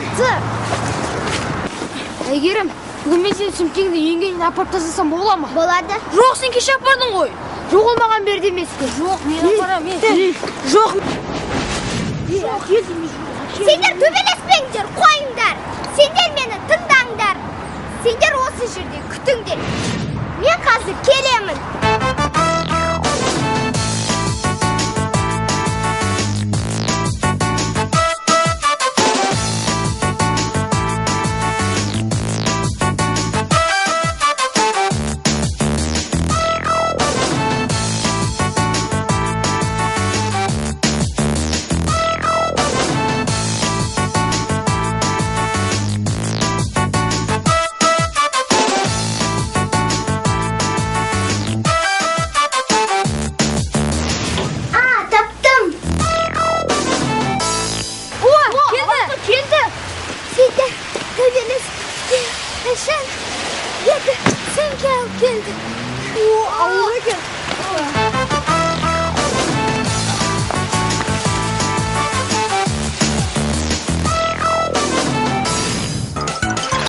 Алты. Әйгерім, бүгін мен сенің сөмкеңді үйіңе дейін апарып тастасам бола ма? Болады. Жоқ, сен кеше апардың ғой. Жоқ, ол маған бер емес пе? Жоқ, мен апарамын. Жоқ. Сендер төбелеспеңдер, қойыңдар. Сендер мені тыңдаңдар. Сендер осы жерде күтіңдер. Мен қазір келемін. Келді. О, ауыр екен.